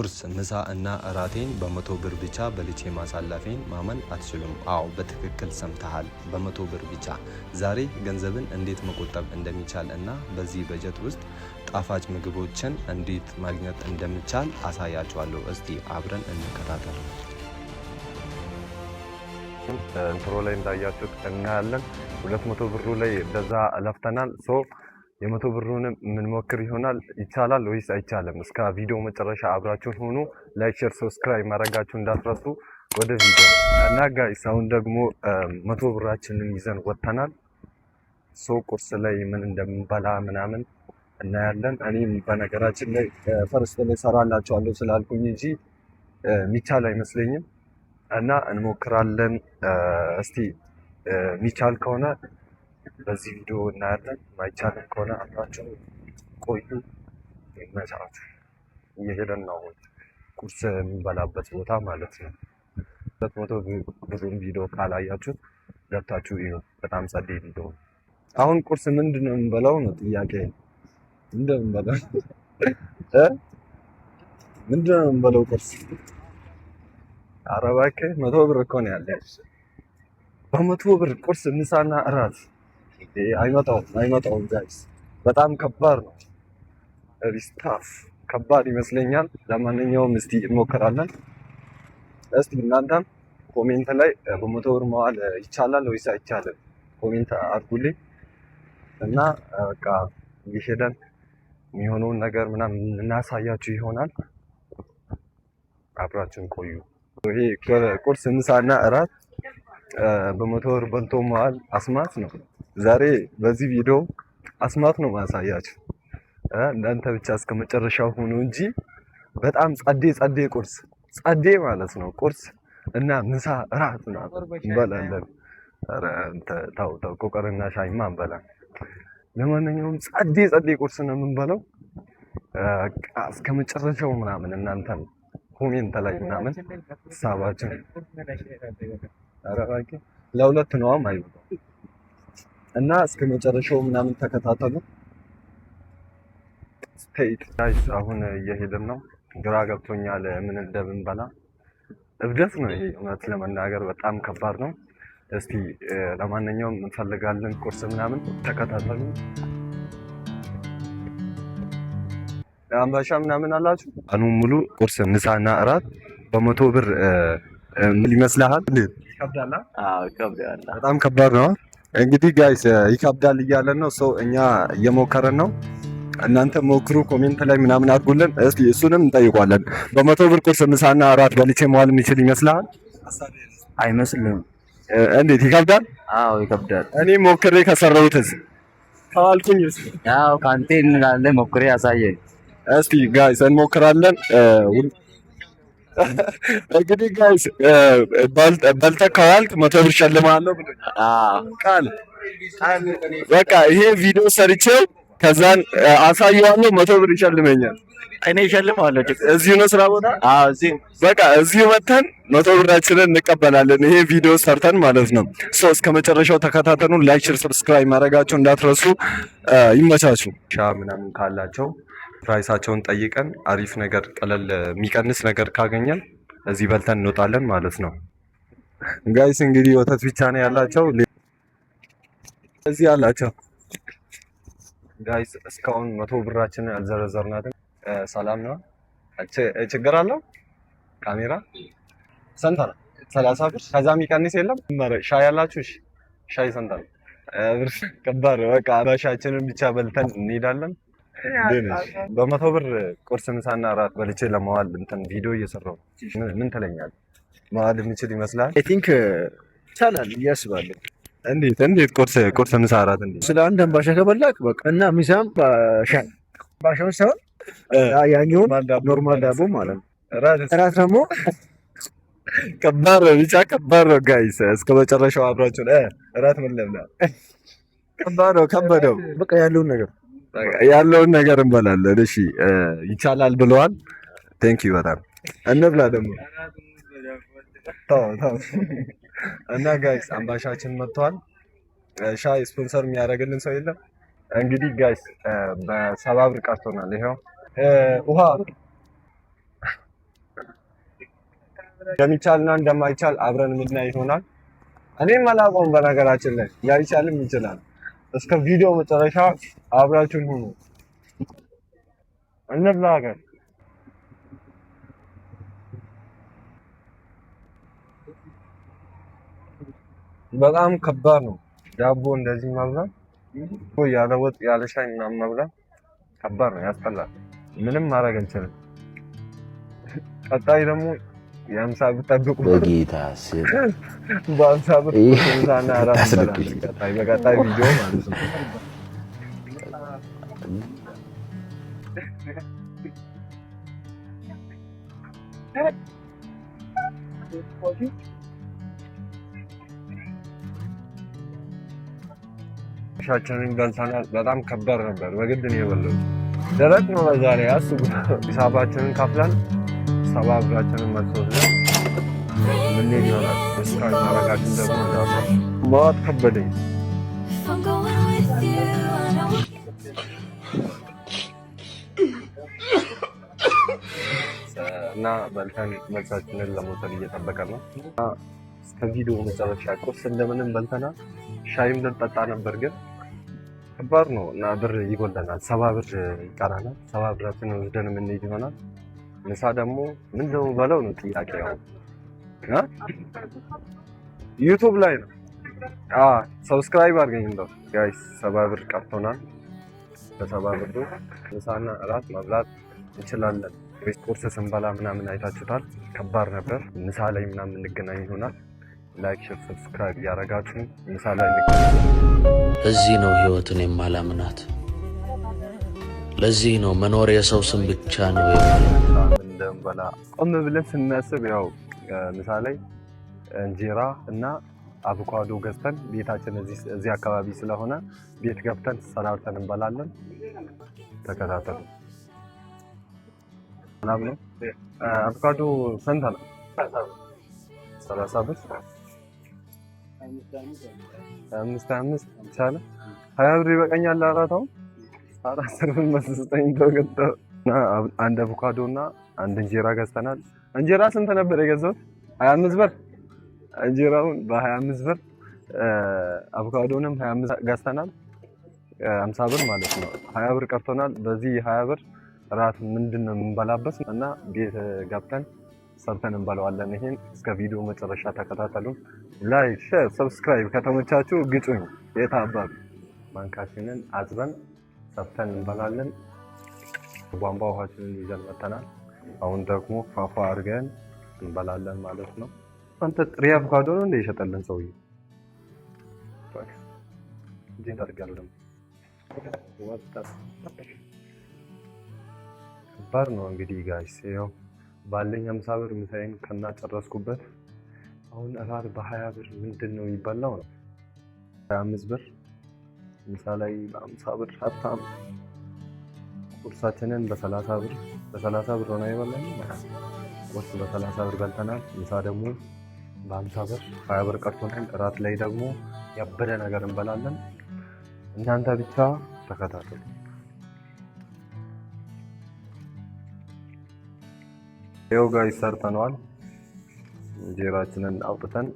ቁርስ፣ ምሳ እና እራቴን በ100 ብር ብቻ በልቼ ማሳለፌን ማመን አትችሉም። አዎ፣ በትክክል ሰምተሃል። በ100 ብር ብቻ። ዛሬ ገንዘብን እንዴት መቆጠብ እንደሚቻል እና በዚህ በጀት ውስጥ ጣፋጭ ምግቦችን እንዴት ማግኘት እንደሚቻል አሳያችኋለሁ። እስቲ አብረን እንከታተል። Intro ላይ እንዳያችሁት እናያለን። 200 ብሩ ላይ እንደዛ ለፍተናል። So የ100 ብሩንም የምንሞክር ይሆናል። ይቻላል ወይስ አይቻልም? እስከ ቪዲዮ መጨረሻ አብራችሁን ሆኑ። Like፣ share፣ subscribe ማድረጋችሁ እንዳትረሱ። ወደ ቪዲዮ። እና guys፣ አሁን ደግሞ 100 ብራችንን ይዘን ወጥተናል። So ቁርስ ላይ ምን እንደምንበላ ምናምን እናያለን። እኔም በነገራችን ላይ first ላይ ሰራላችኋለሁ ስላልኩኝ እንጂ የሚቻል አይመስለኝም እና እንሞክራለን። እስቲ የሚቻል ከሆነ በዚህ ቪዲዮ እናያለን። ማይቻልም ከሆነ አብራችሁ ቆዩ። ይመቻችሁ። እየሄደን ነው አሁን ቁርስ የምንበላበት ቦታ ማለት ነው። 200 ብሩን ቪዲዮ ካላያችሁት ገብታችሁ እዩ። በጣም ጸዴ ቪዲዮ ነው። አሁን ቁርስ ምንድን ነው የምንበላው ነው ጥያቄ። ምንድን ነው የምንበላው እ ምንድን ነው የምንበላው ቁርስ? ኧረ እባክህ፣ 100 ብር እኮ ነው ያለ። በ100 ብር ቁርስ፣ ምሳና እራት አይመጣውም፣ አይመጣውም guys፣ በጣም ከባድ ነው። It's tough፣ ከባድ ይመስለኛል። ለማንኛውም እስቲ እንሞክራለን። እስቲ እናንተም comment ላይ በ100 ብር መዋል ይቻላል ወይስ አይቻልም? Comment አድርጉልኝ እና በቃ እየሄደን የሚሆነውን ነገር ምናምን እናሳያችሁ ይሆናል። አብራችሁን ቆዩ። ይሄ ቁርስ፣ ምሳና እራት በ100 ብር በልቶ መዋል አስማት ነው። ዛሬ በዚህ ቪዲዮ አስማት ነው ማሳያችሁ። እናንተ ብቻ እስከ መጨረሻው ሁኑ እንጂ በጣም ጸዴ ጸዴ ቁርስ፣ ጸዴ ማለት ነው፣ ቁርስ እና ምሳ እራት ምናምን እንበላለን። ኧረ አንተ ተው ተው፣ ቆቀርና ሻይማ አንበላም። ለማንኛውም ጸዴ ጸዴ ቁርስ ነው የምንበላው። እስከ መጨረሻው ምናምን እናንተም comment ላይ ምናምን ሀሳባችን። ኧረ እባክህ፣ ለሁለት ነው አይበቃም። እና እስከ መጨረሻው ምናምን ተከታተሉ። Stay guys፣ አሁን እየሄድን ነው። ግራ ገብቶኛል ምን እንደምንበላ። እብደት ነው ይሄ፣ እውነት ለመናገር በጣም ከባድ ነው። እስቲ ለማንኛውም እንፈልጋለን ቁርስ ምናምን፣ ተከታተሉ። አምባሻ ምናምን አላችሁ? ቀኑን ሙሉ ቁርስ፣ ምሳና እራት በ100 ብር ምን ይመስልሃል? ይከብዳል። አዎ፣ ይከብዳል። በጣም ከባድ ነው። እንግዲህ guys፣ ይከብዳል እያለን ነው ሰው፣ እኛ እየሞከረን ነው። እናንተ ሞክሩ፣ comment ላይ ምናምን አድርጉልን። እስቲ እሱንም እንጠይቋለን። በ100 ብር ቁርስ፣ ምሳና እራት በልቼ መዋል የሚችል ይመስልሃል? አይመስልም። እንዴት ይከብዳል? አዎ፣ ይከብዳል። እኔ ሞክሬ ከሰራሁትስ፣ ከዋልኩኝስ? ያው ከአንተ እንላለን፣ ሞክሬ ያሳየን። እስቲ guys፣ እንሞክራለን። እንግዲህ guys፣ በልተህ ከዋልክ 100 ብር እሸልምሃለሁ ብሎኛል። ቃል በቃ ይሄ ቪዲዮ ሰርቼው ከዛን አሳየዋለሁ፣ 100 ብር ይሸልመኛል። እኔ እሸልምሃለሁ። እዚሁ ነው ስራ ቦታ። አዎ፣ እዚህ። በቃ እዚሁ መተን 100 ብራችንን እንቀበላለን። ይሄ ቪዲዮ ሰርተን ማለት ነው። So እስከ መጨረሻው ተከታተሉን። Like፣ share፣ subscribe ማድረጋችሁ እንዳትረሱ። ይመቻችሁ። ሻ ምናምን ካላቸው price ኣቸውን ጠይቀን አሪፍ ነገር፣ ቀለል የሚቀንስ ነገር ካገኘን እዚህ በልተን እንወጣለን ማለት ነው። Guys፣ እንግዲህ ወተት ብቻ ነው ያላቸው። እዚህ ያላቸው guys፣ እስካሁን 100 ብራችንን አልዘረዘርናትም። ሰላም ነው? ችግር አለው? ካሜራ ስንት ነው? 30 ብር፣ ከዛ የሚቀንስ የለም። ሻይ ያላችሁ? እሺ፣ ሻይ ስንት ነው? ብር ከባድ ነው። በቃ አበሻችንን ብቻ በልተን እንሄዳለን። በ100 ብር ቁርስ፣ ምሳና እራት በልቼ ለመዋል እንትን ቪዲዮ እየሰራሁ ነው። ምን ትለኛለህ? መዋል የሚችል ይመስላል? I think ይቻላል ብዬ አስባለሁ። እንዴት እንዴት? ቁርስ፣ ምሳ፣ እራት እንዴት? ስለ አንድ አምባሻ ከበላክ በቃ እና ምሳም ሻይ፣ አምባሻውን ሳይሆን ያኛውን normal ዳቦ ማለት ነው። እራት ደግሞ ከባድ ነው፣ ብቻ ከባድ ነው guys። እስከ መጨረሻው አብራችሁ። እራት ምን ልብላ? ከባድ ነው፣ ከበደው። በቃ ያለውን ነገር ያለውን ነገር እንበላለን። እሺ፣ ይቻላል ብለዋል። Thank you በጣም። እንብላ ደግሞ፣ ተው ተው። እና guys፣ አምባሻችን መጥቷል። ሻይ ስፖንሰር የሚያደርግልን ሰው የለም። እንግዲህ guys፣ በ70 ብር ቀርቶናል። ይኸው ውሃ እንደሚቻልና እንደማይቻል አብረን ምናይ ይሆናል። እኔም አላውቀውም በነገራችን ላይ፣ ላይቻልም ይችላል። እስከ ቪዲዮ መጨረሻ አብራችሁን ሁኑ። እንብላ ግን። በጣም ከባድ ነው ዳቦ እንደዚህ መብላት፣ ያለ ወጥ ያለ ሻይ ምናምን መብላት ከባድ ነው፣ ያስጠላል። ምንም ማድረግ አንችልም። ቀጣይ ደግሞ የ50 ብር ጠብቁ። በጌታ ስም። በ50 ብር ይህ ምሳና እራት ታስለቅሽ። እንበላለን። ቀጣይ በቀጣይ ቪዲዮ ማለት ነው። ሻችንን በልተናል። በጣም ከባድ ነበር። በግድ ነው የበላሁት። ደረቅ ነው በዛ ላይ አስቡ። ሂሳባችንን ከፍለን 70 ብራችንን መልሶ ወስደን ምንሄድ ይሆናል። Subscribe ማድረጋችን ደግሞ እንዳትረሱ። ማዋጥ ከበደኝ። If I'm going with you, I know. እና በልተን መልሳችንን ለመውሰድ እየጠበቀን ነው። እስከ ቪዲዮ መጨረሻ ቁርስ እንደምንም በልተናል። ሻይም ልንጠጣ ነበር ግን ከባድ ነው እና ብር ይጎለናል። 70 ብር ይቀራናል። 70 ብራችንን ወስደን የምንሄድ ይሆናል። ምሳ ደግሞ ምንድነው በለው ነው ጥያቄ። ያው እ YouTube ላይ ነው። Subscribe አድርገኝ እንደው guys። 70 ብር ቀርቶናል። በ70 ብሩ ምሳና እራት መብላት እንችላለን። ወይ ቁርስ ስንበላ ምናምን አይታችሁታል። ከባድ ነበር። ምሳ ላይ ምናምን እንገናኝ ይሆናል። Like፣ share፣ subscribe እያደረጋችሁ ምሳ ላይ እንገናኝ። ለዚህ ነው ህይወትን የማላምናት። ለዚህ ነው መኖር የሰው ስም ብቻ ነው የምለው። ምን እንደምንበላ ቆም ብለን ስናስብ ያው ምሳ ላይ እንጀራ እና አቮካዶ ገዝተን ቤታችን እዚህ አካባቢ ስለሆነ ቤት ገብተን ሰራርተን እንበላለን። ተከታተሉ። ሰላም ነው። አቮካዶ ስንት ነው? 30 ብር። አምስት አምስት ይቻላል። 20 ብር ይበቃኛል ለአራት። አሁን አራት ብር መስጠኝ ተገጠ እና አንድ አቮካዶ እና አንድ እንጀራ ገዝተናል። እንጀራ ስንት ነበር የገዛሁት? 25 ብር። እንጀራውን በ25 ብር፣ አቮካዶንም 25 ገዝተናል። 50 ብር ማለት ነው። 20 ብር ቀርቶናል። በዚህ 20 ብር እራት ምንድን ነው የምንበላበት እና ቤት ገብተን ሰርተን እንበላዋለን። ይሄን እስከ ቪዲዮ መጨረሻ ተከታተሉን። Like፣ share፣ subscribe ከተመቻችሁ ግጩኝ። የት አባቱ ማንካችንን አጥበን ሰርተን እንበላለን። ቧንቧ ውሃችንን ይዘን መተናል። አሁን ደግሞ ፏፏ አድርገን እንበላለን ማለት ነው። አንተ ጥሬ አቮካዶ ነው እንደ የሸጠልን ሰውዬ? እጄን ታጥቤያለሁ ደግሞ። ከባድ ነው እንግዲህ guys፣ ያው ባለኝ 50 ብር ምሳዬን ከናጨረስኩበት አሁን እራት በ20 ብር ምንድን ነው የሚበላው ነው? 25 ብር ምሳ ላይ በ50 ብር ሀብታም። ቁርሳችንን በ30 ብር፣ በ30 ብር ሆነ የበላነው። ቁርስ በ30 ብር በልተናል። ምሳ ደግሞ በ50 ብር፣ 20 ብር ቀርቶናል። እራት ላይ ደግሞ ያበደ ነገር እንበላለን። እናንተ ብቻ ተከታተሉ። ይኸው guys ሰርተነዋል። እንጀራችንን አውጥተን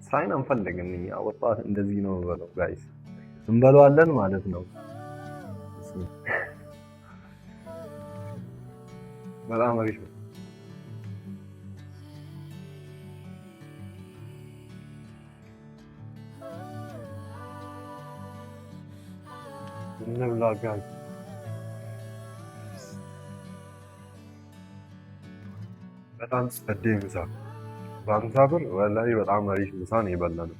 ሳይን አንፈልግም እኛ ወጣት እንደዚህ ነው በለው guys፣ እንበለዋለን ማለት ነው። በጣም አሪፍ ነው። እንብላ guys። በጣም ጸዴ ምሳ፣ በ50 ብር ወላሂ በጣም አሪፍ ምሳ ነው የበላነው።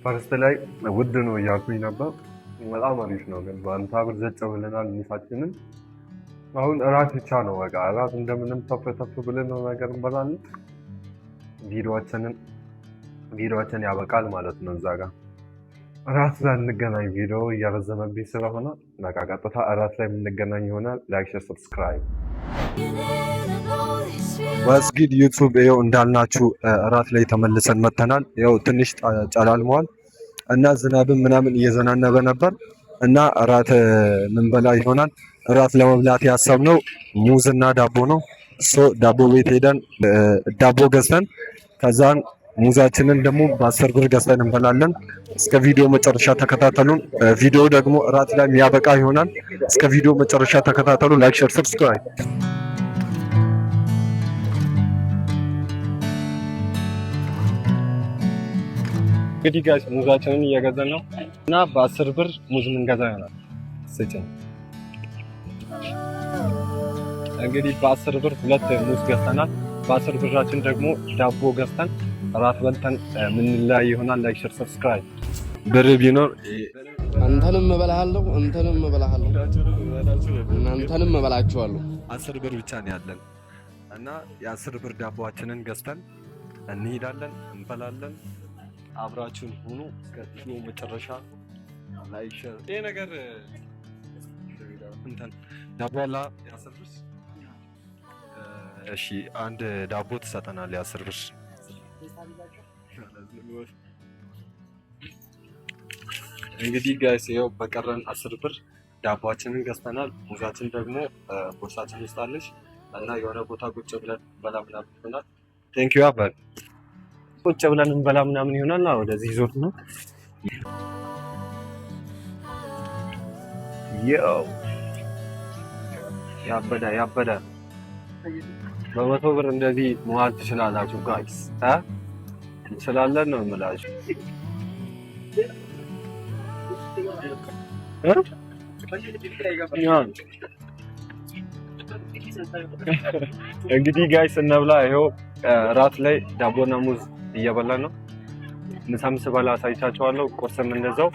First ላይ ውድ ነው እያልኩኝ ነበር። በጣም አሪፍ ነው ግን በ50 ብር ዘጭ ብለናል ምሳችንን። አሁን እራት ብቻ ነው በቃ፣ እራት እንደምንም ተፍ ተፍ ብለን ነው ነገር እንበላለን። ቪዲዮአችን ያበቃል ማለት ነው። እዛ ጋር እራት ላይ እንገናኝ። ቪዲዮ እያረዘመብኝ ስለሆነ በቃ ቀጥታ እራት ላይ የምንገናኝ ይሆናል። Like፣ share፣ subscribe። What's good YouTube፣ ይኸው እንዳልናችሁ እራት ላይ ተመልሰን መተናል። ይኸው ትንሽ ጨላልመዋል እና ዝናብም ምናምን እየዘናነበ ነበር እና እራት ምንበላ ይሆናል። እራት ለመብላት ያሰብነው ሙዝና ዳቦ ነው። So ዳቦ ቤት ሄደን ዳቦ ገዝተን ከዛን ሙዛችንን ደግሞ በ10 ብር ገዝተን እንበላለን። እስከ ቪዲዮ መጨረሻ ተከታተሉን። ቪዲዮ ደግሞ እራት ላይ የሚያበቃ ይሆናል። እስከ ቪዲዮ መጨረሻ ተከታተሉ። Like፣ share፣ subscribe። እንግዲህ guys ሙዛችንን እየገዛን ነው እና በ10 ብር ሙዝ ምንገዛ ይሆናል። ስጭን። እንግዲህ በ10 ብር ሁለት ሙዝ ገዝተናል። በ10 ብራችን ደግሞ ዳቦ ገዝተን እራት በልተን ምንለያይ ይሆናል። Like፣ share፣ subscribe። ብር ቢኖር አንተንም እበላሃለሁ፣ አንተንም እበላሃለሁ፣ እናንተንም እበላችኋለሁ። 10 ብር ብቻ ነው ያለን እና የ10 ብር ዳቦአችንን ገዝተን እንሄዳለን፣ እንበላለን። አብራችሁን ሁኑ እስከ ቪዲዮ መጨረሻ። Like፣ share። ይሄ ነገር እንትን ዳቦ አለ የ10 ብር። እሺ፣ አንድ ዳቦ ትሰጠናል የ10 ብር። እንግዲህ guys ይኸው በቀረን 10 ብር ዳቦአችንን ገዝተናል። ሙዛችን ደግሞ ቦርሳችን ውስጥ አለች እና የሆነ ቦታ ቁጭ ብለን እንበላ ምናምን ይሆናል። Thank you አባል። ቁጭ ብለን እንበላ ምናምን ይሆናል። ወደዚህ ዞር ነው። ያው ያበደ ያበደ። በ100 ብር እንደዚህ መዋል ትችላላችሁ guys፣ እ እንችላለን ነው የምላችሁ። እ እንግዲህ guys እንብላ። ይኸው እራት ላይ ዳቦና ሙዝ እየበላን ነው። ምሳም ስበላ አሳይቻችኋለሁ። ቁርስም እንደዛው።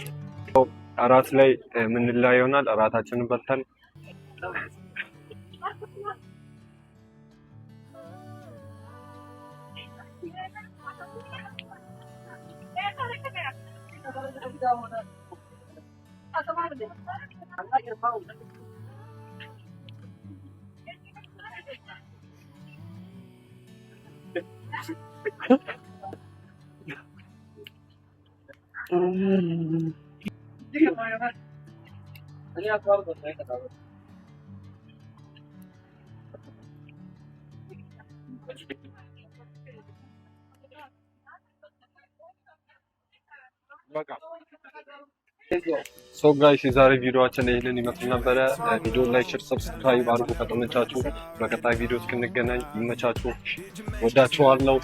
እራት ላይ የምንለያይ ይሆናል። እራታችንን በልተን በቃ so guys የዛሬ ቪዲዮአችን ይህንን ይመስል ነበረ። ቪዲዮ like፣ share፣ subscribe አድርጉ ከተመቻችሁ። በቀጣይ ቪዲዮ እስክንገናኝ ይመቻችሁ። ወዳችኋለሁ።